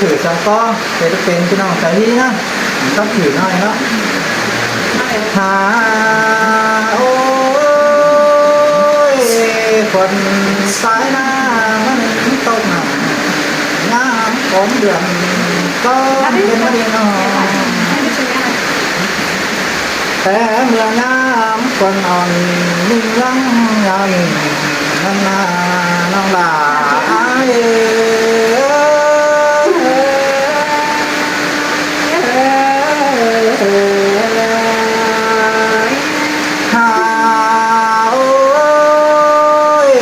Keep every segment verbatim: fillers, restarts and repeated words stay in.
Thử sắm có, để tôi kén cái nòng cái hí nhá. Sắp thử nói nó. Hà ôi, khuôn sái na, nó nên tốc nòng. Ngã con đường, con bên nó đi nó. Té mưa ngắm quần ỏn minh lăng ngắm năm na nong là ai. Hà ơi,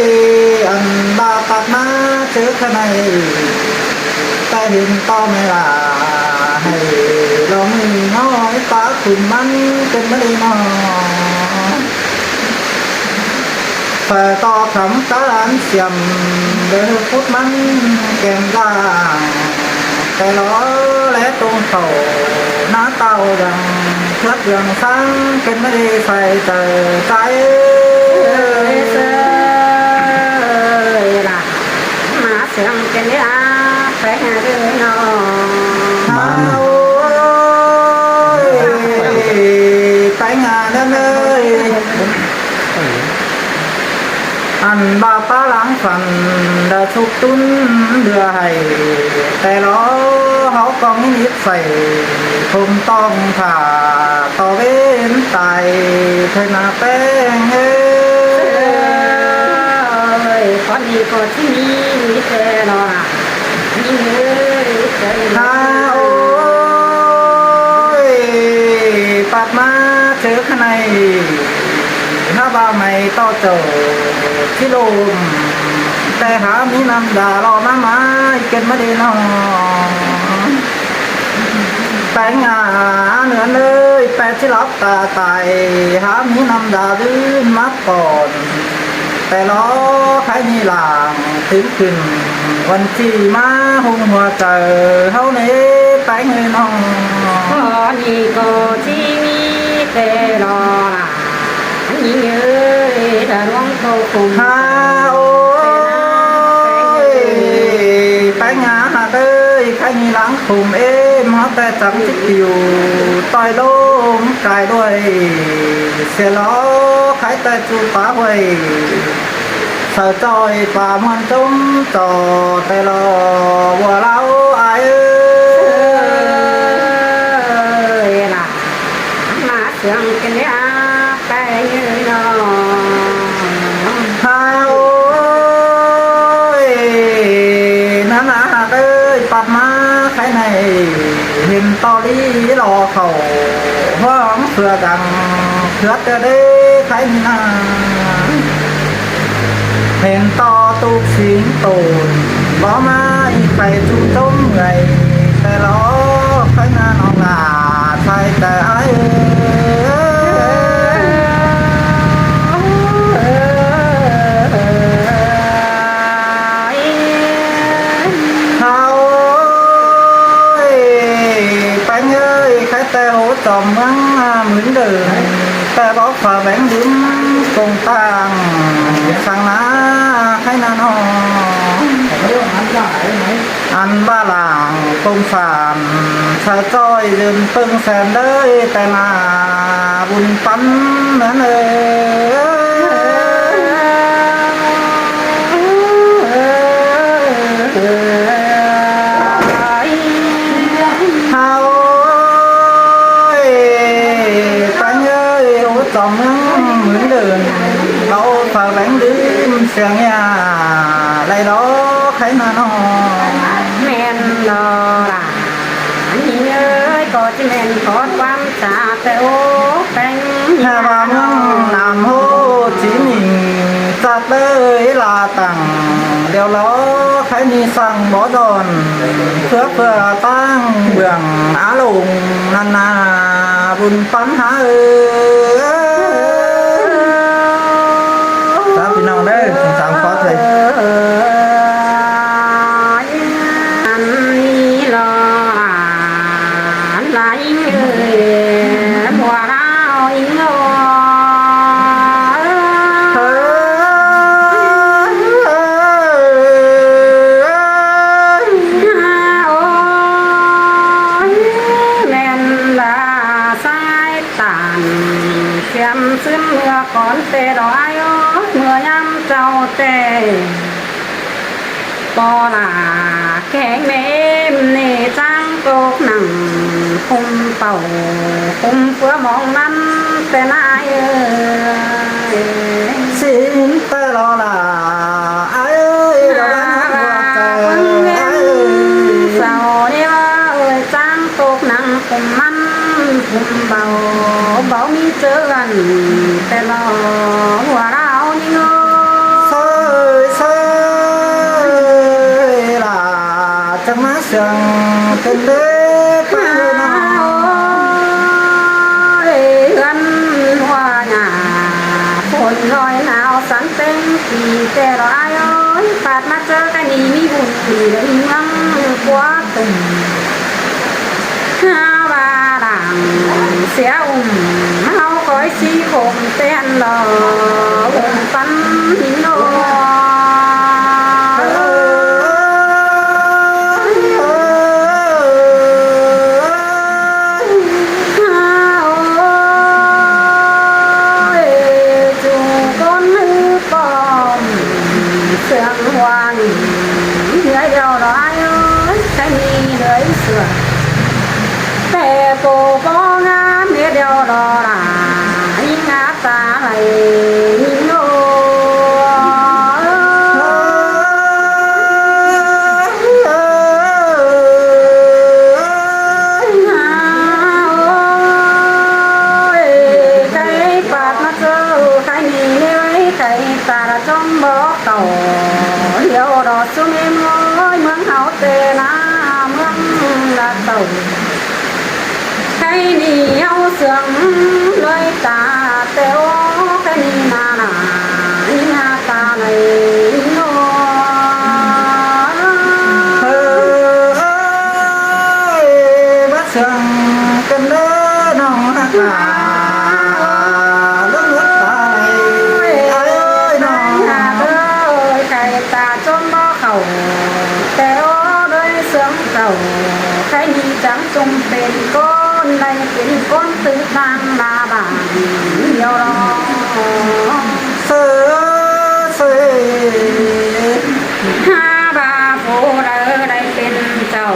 ăn ba tạc má chớ khăn này. Ta hiến to mẹ là hãy lòng nói ta khuyên mắn kênh mất đi nó. Phải to khắm cá ăn xiêm để hư phút mắn kèm ra. Cái ló lẽ tông khẩu ná tàu rằng thướt đường sáng kênh mất đi phải chờ trái. Ơi là Má sương kên đi á, phải ngà đi nó. Má ơi, phải ngà đi ơi. Ăn ba pá láng phần đã sụp tún đưa hầy. Tại đó háo con ít phải không tông thả tỏ bên tài thời nà peng ơi. Ơi, con đi có chi mi mi tê nó à. Mi ơi, tê nó. Hà ơi, bạt má chớ khăn này. Hà ba mày to chở chi lôm. Tê hả mi năm đà lo má má, kên má đi nó. Peng à, nửa nơi, pet chi lóp ta tài, hám hí năm đà đưn mắc còn. Tê ló khái nhi làng, tính khuyên,วันที่ má hung hòa trời, háo nế peng hơi nong. Có nhi có chi mi tê ló là. Hà ơi, peng ngà hạt ơi, khai nhi lắng khùm êm, hót tê chấm chích piu, toi đôm cài đuôi, xe ló khai tê chu pá huầy, sau choi pá muôn trống trò tê ló bùa láo ai ơi. Sương kên đi á, peng ơi nó. Hà ơi, năn á hạt ơi, pắt má khai này, hiên to đi lò khẩu, hoang phưa găng, khướt tơ đê khai nà. Hiên to tụk sính tồn, bó má y khai chu trống người, tê ló khai nà nòng là, khai tê ai ơi. Háo ơi, peng ơi, khai tê hố chòm mướng, à, mướn đờ, tê bó phà bén bún, công tàng, sang ná, khai nà nò. Ăn ba làng cộng sản, sa choi dơm pưng sen đơi, tai mà bun pắn nớ nơ. Háo ơi, peng ơi, ô chóng mướn đơm, báu pháo bánh đưm, seng nhà, lai đó, khai mà nó. Men đó là Anh ơi, có chứ men có quan sát tê ô bánh. Hà Bang Nam Hồ Chí Minh, sát đới là tặng, điều lo khai ni sang bó đòn, phước phước tăng bường á lùng, năn nà bùn pắn há ơi. Sám phi nòng đê, sám khó thầy. Ăn ni lo, ăn là inh ơi, mùa rao inh lo. ꞌsướng ꞌmưa cón ꞌtẹ lo ai ới, ꞌmưa ꞌnhám chảu ꞌtẹ. ꞌPo lả kéng ꞌmá ꞌnị ꞌcháng tốc nẳng khum pảu, khum ꞌpưa mong ꞌnặn ꞌtẹ ꞌna ai ới. ꞌSịn ꞌtẹ lo lả ai ới, lo lả ꞌhặc ꞌhua chaư ai ới. Sau ꞌnị ꞌva ới, ꞌcháng tốc nẳng khum ꞌmắn khum pảu, báu ꞌmí ꞌchớ ꞌlặn ꞌtẹ lo ꞌhua ꞌlạ ꞌnhính ới. ꞌSới ꞌsới lả chắng ꞌmá siêng ꞌtến đé pay ꞌnọ. Ơi, ꞌhướn ꞌhua ꞌnhá, phôn ꞌloi nao sắng ꞌtếng phi ꞌtẹ lo ai ới, pát ꞌmá ꞌchớ ꞌkhạy ꞌnị ꞌmí bun đi ꞌlới ꞌmướng ꞌpúa tủm. ꞌHá ꞌva lăng sia ủm, ꞌháu khói ꞌsí khôm ꞌtén lo ủm păn ꞌnhính ới. Ơi, ꞌchu ꞌcốn ꞌhứ pom siêng ꞌhua ꞌnị, ꞌnhới điêu lo ai ới, ꞌkhạy ꞌnị ꞌlới sửa. ꞌTẹ ꞌpộ báu ꞌngám ꞌhế điêu lo lả, ꞌnhính ꞌngá ta lay ꞌnhính ới. Ơi, ꞌkhạy pát ꞌmá ꞌchớ ꞌkhạy ꞌnị ꞌnị ới, ꞌkhạy ta lả ꞌchóm bók khảu điêu lo ꞌsúm ꞌmí ꞌmướng ꞌháu ꞌtẹ ꞌna ꞌmướng ꞌlạ tảu. ꞌKhạy ꞌnị ꞌháu siêng ꞌlới ta ꞌtẹ ới, ꞌkhạy ꞌnị ꞌna ꞌna, ꞌnhính ꞌngá ta lay ꞌnhính ới. Ơi, báu siêng ꞌcốn đé ꞌnọng ꞌhặc lả, ꞌlới ta lay ai ới ꞌnọng. Ơi, ꞌkhạy ta ꞌchóm bók khảu ꞌtẹ ới, ꞌlới siêng khảu, ꞌkhạy ꞌnị chắng ꞌchum pên ꞌcốn, đảy pên ꞌcốn ꞌtứ ꞌtáng ꞌla bản điêu lo. ꞌSới ꞌsới, ꞌhá ꞌva phủ đaư đảy pên chảu,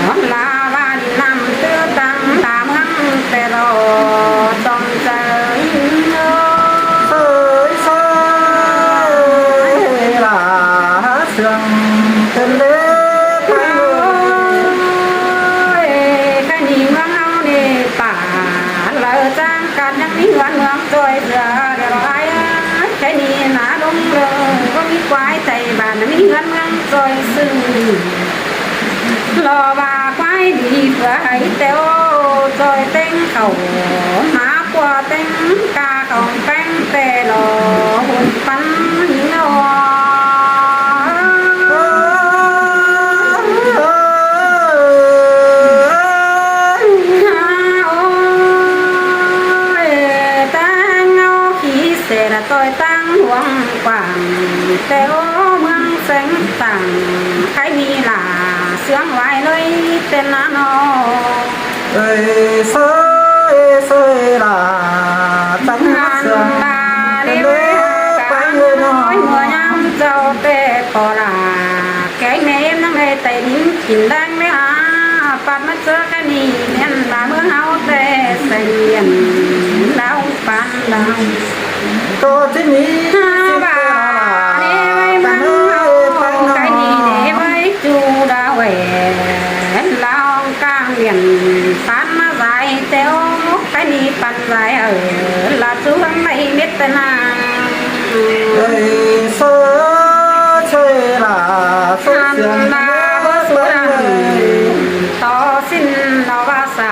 ꞌlạ ꞌva đi ꞌnặm ꞌtứ ꞌtáng ꞌla ꞌmướng ꞌtẹ lo, chom chaư ꞌnhính ới. ꞌSới ꞌsới lả siêng ꞌtến đé pay ới. Ơi, ꞌkhạy ꞌnị ꞌmướng ꞌháu ꞌnị pả, đaư chắng ꞌcặt ꞌnhắng ꞌmí ꞌhướn ꞌmướng ꞌchoi ꞌsứa điêu lo ai ới. ꞌKhạy ꞌnị ꞌná ꞌlống ꞌlới ꞌcọ ꞌmí ꞌquái tảy bản, ꞌmí ꞌhướn ꞌmướng ꞌchoi ꞌsứ. Lo ꞌva ꞌquái đi ꞌpưa hảư ꞌtẹ ới, ꞌchoi ꞌtếng khảu, ꞌmá ꞌpưa ꞌtếng ca khảu ꞌpéng ꞌtẹ lo, ꞌhôn păn ꞌnhính ới. Ơi, ꞌtáng ꞌháu khí ꞌsệt ꞌchoi ꞌtáng ꞌluống quảng, ꞌtẹ ới ꞌmướng seng tẳng, ꞌkhạy ꞌnị lả siêng ꞌvạy ꞌlới ꞌtến ꞌna ꞌnọ. Ơi, ꞌsới ꞌsới lả chắng ꞌmá siêng ꞌtến đé pay ới ꞌnọ. ꞌMưa ꞌnhám chảu ꞌtẹ ꞌcọ lả kéng ꞌmá ꞌếm ꞌnhắng đảy tảy đin kin đang ꞌmá, pát ꞌmá ꞌchớ ꞌkhạy ꞌnị ꞌmen ꞌva ꞌmướng ꞌháu ꞌtẹ seng ꞌliện đao pán đao. ꞌCọ ꞌchí ꞌmí ꞌva ꞌnị ꞌvạy ꞌmướng ꞌháu ꞌkhạy ꞌnị ꞌnị ꞌvạy ꞌchu đao ꞌvạy lao cang ꞌliện pán ꞌmá dai ꞌtẹ ới, ꞌkhạy ꞌnị pán dai ꞌhứ ꞌlạ ꞌchu ꞌhướn đảy mết ꞌtẹ ꞌna. Ơi, ꞌsới ꞌsới lả ꞌsới siêng ꞌtến đé pay ới. To ꞌsịn lo ꞌva sa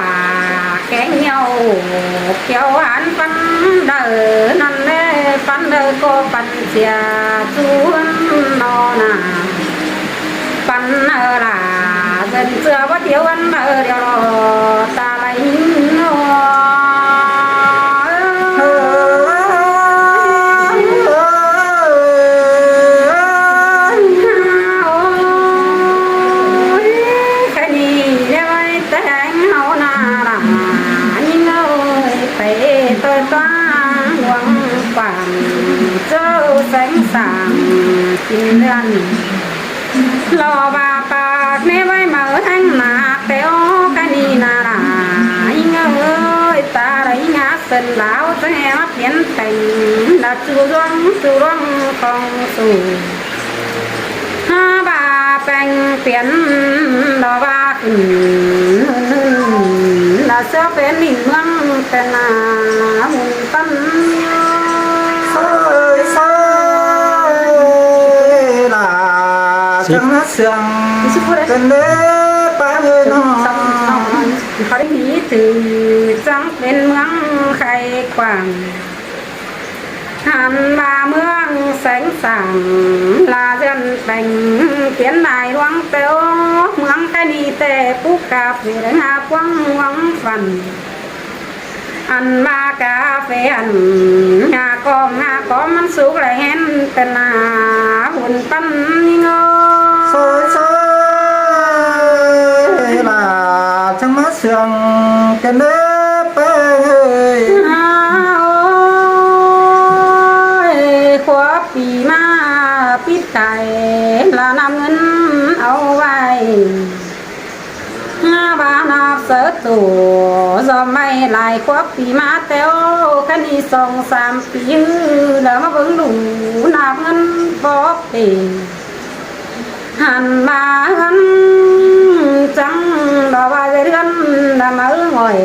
kéng ꞌnhíu, kiêu hán păn đaư ꞌnặn ꞌlé, păn đaư ꞌcọ păn sia ꞌchu ꞌhướn ꞌnọ ꞌna. Păn ꞌhứ lả dân ꞌchưa báu thiêu ꞌhướn đaư điêu lo ta lay ꞌnhính ới. Ơi, ꞌkhạy ꞌnị ꞌlới ꞌvạy ꞌtếng ꞌháu ꞌna lả ꞌnhính ới, pay ꞌtoi ꞌtoi Seng sang kin lươn lo ꞌva ꞌpặc ꞌnê ꞌvạy máư ꞌtếng ꞌnạk ꞌtẹ ꞌo ꞌkhạy ꞌnị ꞌna la. ꞌIng ơi, ta đa ꞌnhá sưn lao ꞌchớ ꞌhê ꞌmá piến peng đa ꞌchu ꞌluống ꞌchu ꞌluống khong su. Ha ꞌva peng piến lo ꞌva khửn hưn hưn đa ꞌsứa pên ꞌnịn ꞌmướng pên ꞌna hùn ꞌpắn. Sơi sơi la chắng ꞌnát sương cơn đế pá hơi no. Khói mí thử chắng pên ꞌmướng khay quảng. Hẳn ꞌva ꞌmướng seng sang la dân peng piến lai ꞌluống ꞌtẹo ꞌmướng ꞌkhạy ꞌnị ꞌtẹ pú cà phê đa ꞌhá ꞌquáng ꞌluống phăn. Ăn ꞌva cà phê ăn ꞌhá cóm ꞌhá cóm ꞌmắn súc lai hên pên ꞌna hùn ꞌpắn ꞌnị ꞌnớ. Sơi sơi la chắng ꞌmá sương cơn đế pá hơi. Ôi, khua pi ꞌmá pít cai la ꞌnăm ꞌngớn au ꞌvạy. ꞌVa ꞌnặp sáư tô dom ꞌvạy lai khua pi ꞌmá ꞌtẹo ꞌkhạy ꞌnị song sam pi ꞌhứ đa ꞌmá bớng đu ꞌnặp ꞌngớn bók pê. Hẳn ꞌva ꞌhướn chắng đo ꞌva dạy ꞌhướn đa máư ngỏi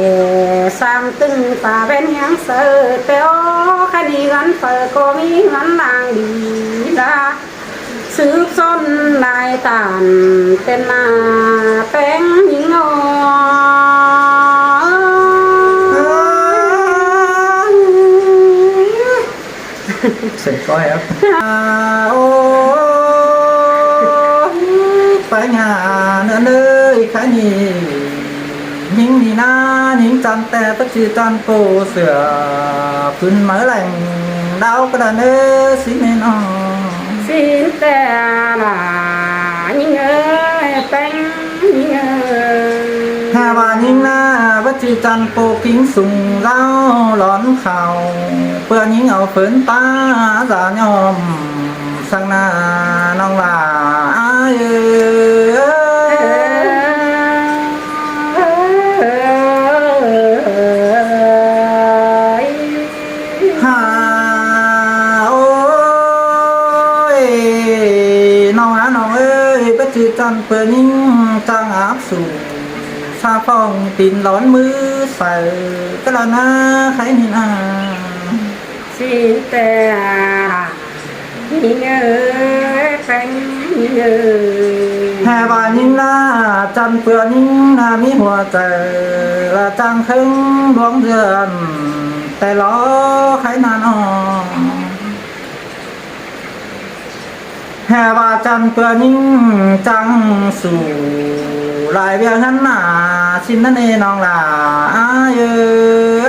sam tưng ta ꞌvén ꞌhiếng sáư ꞌtẹo ꞌkhạy ꞌnị ꞌhướn phaư ꞌcọ ꞌmí ꞌhướn đang đi đa. Sứp ꞌsốn lai tản pên ꞌna peng ꞌnhính ꞌnớ. Sưn ꞌcoi ꞌhế. Ôi, pay ꞌnhá ꞌnớ ꞌlới ꞌkhạy ꞌnị. ꞌNhính ꞌnị ꞌna, ꞌnhính chăn ꞌtẹ báu chứ chăn ꞌpộ sửa. Phứn máư lẻng đao ꞌcọ đa ꞌnớ sính ꞌnê ꞌnọ. Sính ꞌtẹ la ꞌnhính ơi, peng ꞌnhính ơi. ꞌHé ꞌva ꞌnhính ꞌna báu chứ chăn ꞌpộ kính sung dao lón khảu. ꞌPưa ꞌnhính au phớn ta dá ꞌnhóm. Sang ꞌna ꞌnọng ꞌva ai ơi. Hả ôi, ꞌnọng hả ꞌnọng ơi, báu chứ chăn ꞌpưa ꞌnhính chăng áp sủ. Sa phong tín lón ꞌmứ saư, ꞌcọ lón ꞌna ꞌkhạy ꞌnị ꞌna. Sính ꞌtẹ ꞌnhính ơi, peng ꞌnhính ơi. ꞌHé ꞌva ꞌnhính ꞌna chăn ꞌpưa ꞌnhính ꞌna ꞌmí hua chaư, la chăng khớng ꞌluống dươn, ꞌtẹ lo ꞌkhạy ꞌna ꞌnọ. ꞌHé ꞌva chăn ꞌpưa ꞌnhính chăng sủ, lai ꞌviạk ꞌhướn ꞌna, sính ꞌnặn ê ꞌnọng ꞌla ai ơi.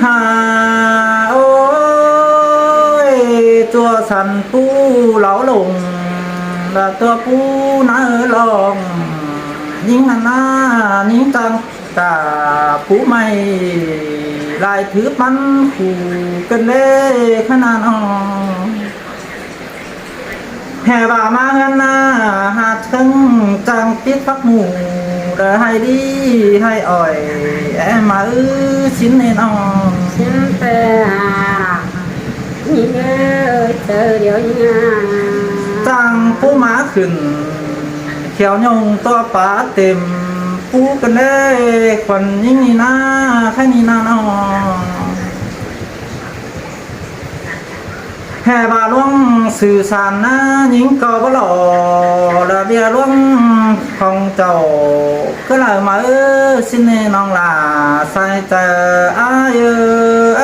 Hả ôi, ꞌchua săn pú láu lông, đa ꞌtua pú ꞌná ơ lòng, ꞌnhính ꞌnặn ꞌna, ꞌnhính chăng cả pú ꞌmạy, lai thứ ꞌpắn khủ cơn đế ꞌkhạy ꞌna ꞌnọ. ꞌHé ꞌva ꞌmá ꞌhướn ꞌna, hạt khớng chăng pít phắc mù, đa ꞌhạy đi ꞌhạy ỏi, é máư sính ꞌnê ꞌnọ. Sính ꞌtẹ ꞌnhính ơi, chaư điêu ꞌnhính ꞌna. Chăng pú ꞌmá khửn, khiêu ꞌnhông ꞌtọ pá têm, pú cơn đế khuôn ꞌnhính ꞌnị ꞌna, ꞌkhạy ꞌnị ꞌna ꞌnọ. ꞌHé ꞌva ꞌluống sư san ꞌna, ꞌnhính ꞌcọ báu lo, đa ꞌviạk ꞌluống khong chảu, ꞌcọ đa máư sính ꞌnê ꞌnọng ꞌla sai chaư ai ơi.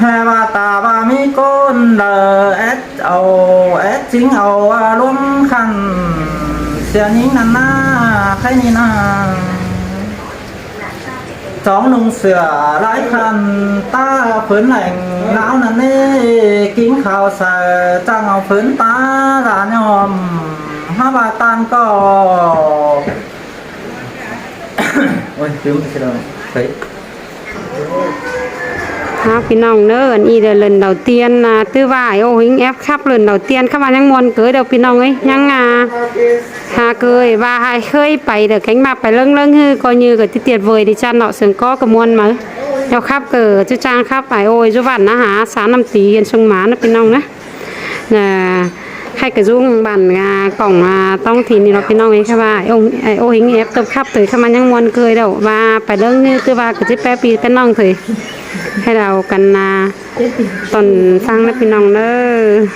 ꞌHé ꞌva ta ꞌva ꞌmí ꞌcốn đaư ét au, ét chính au, ꞌva ꞌluống khăn, sia ꞌnhính ꞌnặn ꞌna, ꞌkhạy ꞌnị ꞌna. Chóng nung sửa lái khăn ta phớn lẻng náo năn nê, kính khảo sở chăng ao phớn ta là nhòm há ba tan có. Ôi, tứ một cái đâu. Đấy. Há, ꞌpi ꞌnọng ꞌnớ, ăn ꞌnị đa lơn đầu tiên, à, ꞌtứ ꞌva ải ꞌô hính ép khắp lơn đầu tiên khắp ꞌva ꞌnhắng ꞌmuôn ꞌcới đaư ꞌpi ꞌnọng ꞌới, ꞌnhắng, à, hả ꞌcới ꞌva hả ꞌkhới pay đaư kéng ꞌmá pay ꞌlớng ꞌlớng ꞌhứ ꞌcọ ꞌnhư ꞌcọ ꞌti tiệt vời đi ꞌchăn ꞌnọ sương ꞌcọ ꞌcọ ꞌmuôn máư. Đaư khắp ꞌcọ ꞌchư ꞌchang khắp ải ꞌô dú ꞌvạn ꞌná hả, xã Năm Tí, huyện Sông Mã ꞌnớ ꞌpi ꞌnọng ꞌnớ. Nả, khay ꞌcọ dú bản, à, cỏng, à, ꞌtóng thi ꞌnị ꞌnọ ꞌpi ꞌnọng ꞌới khắp ꞌva ải ꞌô, ải ꞌô hính ép tớp khắp ꞌtới khắp ꞌva ꞌnhắng ꞌmuôn ꞌcới đaư ꞌva pay ꞌlớng ꞌhứ ꞌtứ ꞌva ꞌcọ ꞌchí pé ꞌpi pé ꞌnọng ꞌtới. Khay đaư căn, à, tỏn ꞌphắng ꞌnớ ꞌpi ꞌnọng ꞌnớ.